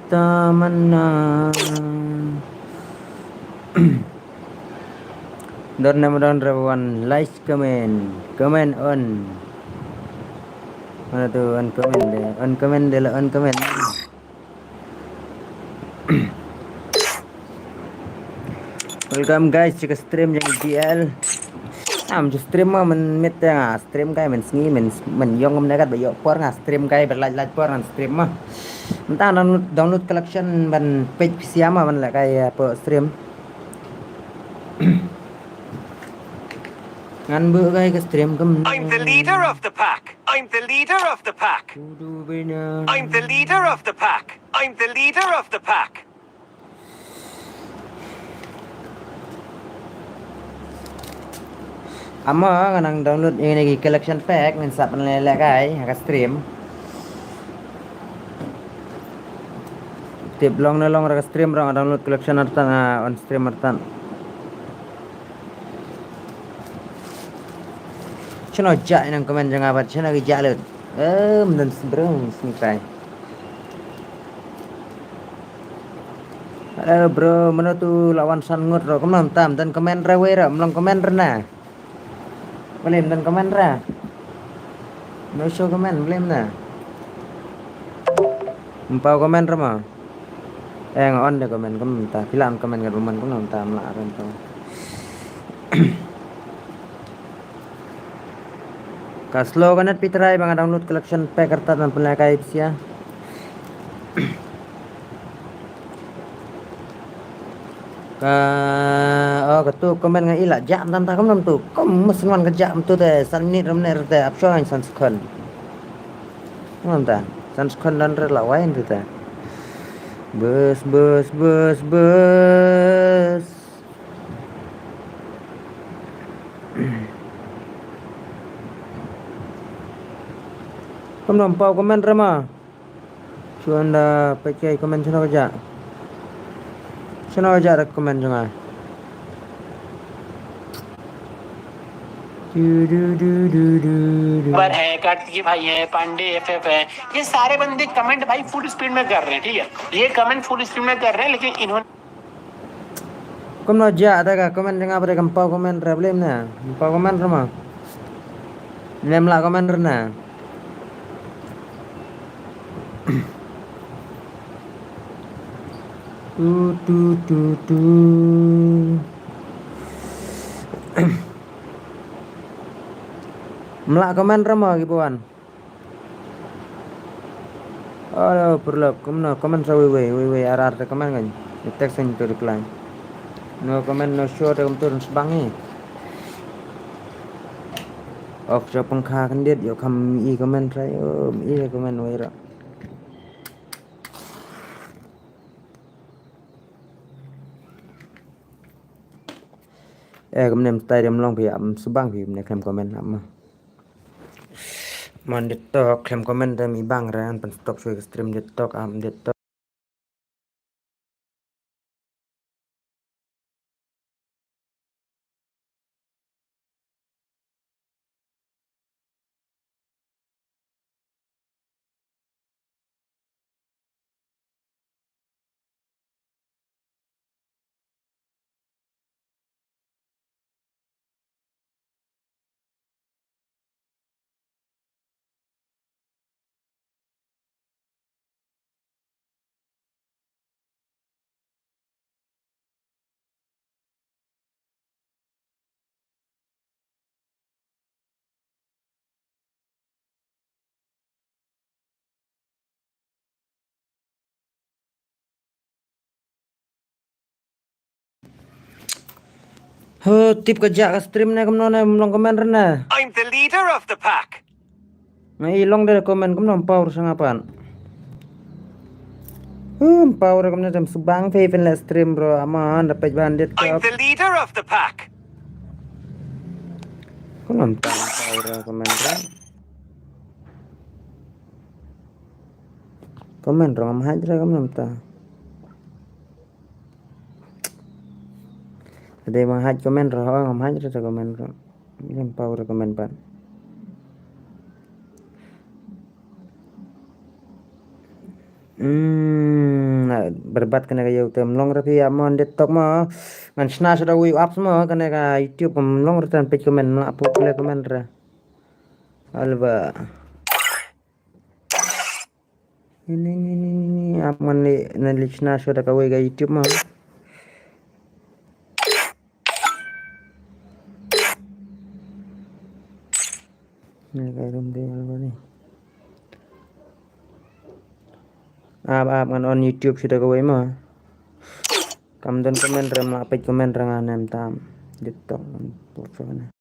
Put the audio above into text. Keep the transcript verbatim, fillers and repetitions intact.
Tamanna. Don ne ma don re wan like comment. Comment on. Mana tu on comment de. On comment de la on comment. Welcome guys, sha ka stream jong G L. Am ju stream ma men mit nga stream kai men sngi men men yong men kat ba yok por nga stream kai ba laj laj por nga stream ma. Mynta download, download collection ban page P C M ma ban la kai po stream. Ngan bu kai ka stream kam. I'm the leader of the pack. I'm the leader of the pack. Kudu bina. I'm the leader of the pack. I'm the leader of the pack. Amo nga nang download ïa kine ki collection pack ngan sap ban leh leh kai ha ka stream. Tip long ne long ra ka stream rong download collection artan, ah, on stream artan. Chano ja nang comment jong nga bad chano ki ja lut. Em dan sebrang snitai. Hello bro, mano tu lawan san ngut ro kumno tam dan comment ra wei ra mlong comment ra na. Boleh dan comment ra. No show comment boleh na. Mpau comment ra ma. Eh nga on de comment kumno ta. Pila comment kat buman kumno ta mla ran to. Ka slow ka net pitrai ba nga download collection pack artat nan pynlai kai psia. Ka oh ka tu comment nga ila jam tam ta kam nam tu. Kom mas ngan ka jam tu te san minit ram ne te ap shong san sekon. Ngam ta san sekon dan re la wain tu te. Bus bus bus bus. Kumno mpau comment ra ma. Chuan da peit kai comment chano ka ja. Chano ka ja da comment jong nga. Du, du, du, du, du, du. पर है, कार्तिकी भाई है, पांडे एफएफ है, ये सारे बंदे कमेंट भाई फुल स्पीड में कर रहे हैं, ठीक है, ये कमेंट फुल स्पीड में कर रहे हैं, लेकिन इन्होंने Kumno ja da ka comment jong nga ba da ka mpau comment ra blem na. Mpau comment ra ma. Nem la comment ra na. Tu tu tu tu. Mla comment ra ma ki buan. Alo purlap kumno comment sa wei wei wei wei ar ar te comment kan. Text kan to reply. No comment no show te kumtur sbang ni. Off jo pangkha kan dit yo kam i comment ra yo i comment wei ra. Eh kumne mstai dem long phi am sbang phi ne klem comment am. Man dit tok klem comment dem i bang ran pan stop sui stream dit tok am dit tok. Ho tip ka ja ka stream ne kumno ne mlong comment rena. I'm the leader of the pack. Nga i long de comment kumno power sanga pan. Hmm, power kumno tem subang fe pen le stream bro ama da pej bandit. I'm the leader of the pack. Kumno tam power comment ra. Comment ra ngam haj ra kumno ta. Ade mang haj comment ra ho ngam haj ra comment ra. Ngam power comment pan. Hmm. Berbat kane ka ïew te, ym long re phi ap mo, ym dei tok mo. Ngan shna shuh da kawei apps mo, kane ka YouTube ym long re tan peit comment, ym lah pule comment re. Alba. Ini, ini, ini, ini, ap ngan leit, ngan leit shna shuh da kawei ka YouTube mo. Ni ka rum de alba ni. Ap, ap ngan on YouTube shuh da kawei mo. Kam don comment re, ym lah peit comment re, ngan em tam. Dei tok.